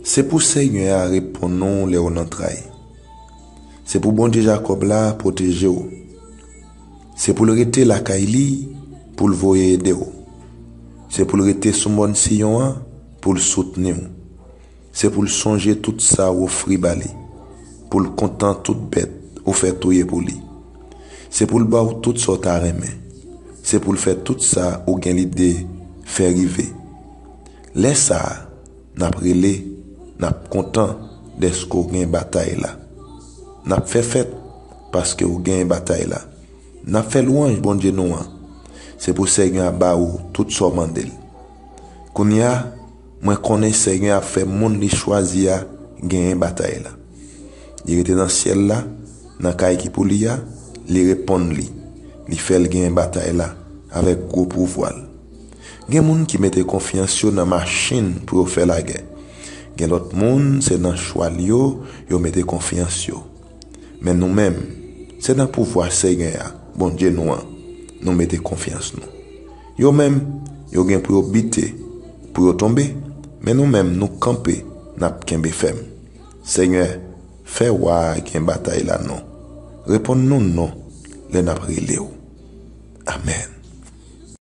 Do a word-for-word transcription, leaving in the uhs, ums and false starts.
Se pou Senyè a reponn ou lè w nan tray. Se pou Bondye Jakòb la pwoteje w. Se pou l rete lakay li pou l voye ede w. Se pou l rete sou mòn Siyon an pou l soutni w. Se pou l sonje tout sa w ofri ba li, pou l kontan tout bèt ou fè touye pou li. Se pou l ba w tout sa w ta renmen. Se pou l fè tout sa ou gen lide fè rive. Lè sa a, n ap rele, n ap kontan dèske w gen batay la. N ap fè fèt paske w gen batay la. N ap fè lwanj Bondye nou an. Se pou Senyè a ba ou tout sa w mande l. Kounye a, mwen konnen Senyè a ap fè moun li chwazi a genyen batay la. Li rete nan syèl la, nan kay ki pou li a, li reponn li. Li fè l genyen batay la avèk gwo pouvwa l. Gen moun ki mete konfyans yo nan machin pou yo fè lagè. Gen lòt moun, se nan chwal yo yo mete konfyans yo. Men nou menm, se nan pouvwa Senyè a, Bondye nou an, nou mete konfyans nou. Yo menm, yo gen pou yo bite, pou yo tonbe, men nou menm nou kanpe, n ap kenbe fèm. Senyè, fè wa a gen batay la non. Reponn nou non lè n ap rele w. Amèn.